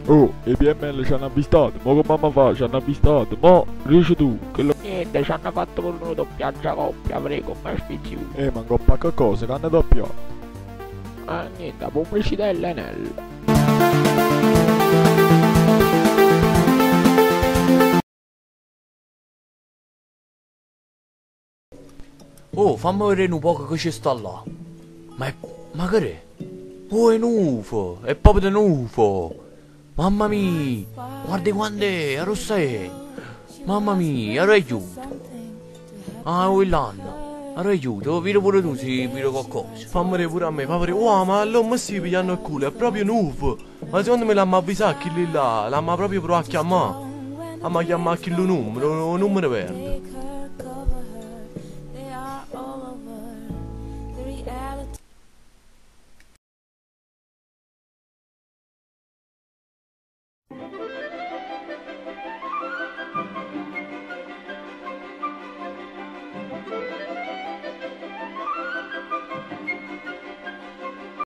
Oh, 'e PML ci hanno avvistato, mo che mamma fa? Ci hanno avvistato, mo dici tu, che Niente, ci hanno fatto pure un doppiaggio a coppia, prego, come sfizio. Ma 'ncoppa a che cosa? Che hanno doppiato? Ah, niente, la pubblicità è l'Enel. Oh, fammi vedere un poco che ci sta là. Ma è... ma che è? Oh, è un UFO! È proprio un UFO! Mamma mia! Guarda quando è, è rossa è! Mamma mia, ero aiuto! Ah, quell'anno! Ero aiuto, vedi pure tu se vedi qualcosa. Fammi vedere pure a me, fammi vedere. Oh, ma allora mi stai pigliando il culo, è proprio un UFO. Ma secondo me l'hanno avvisato chi lì là, l'hanno proprio provato a chiamare. Amma chiamare chi lo numero, un numero verde.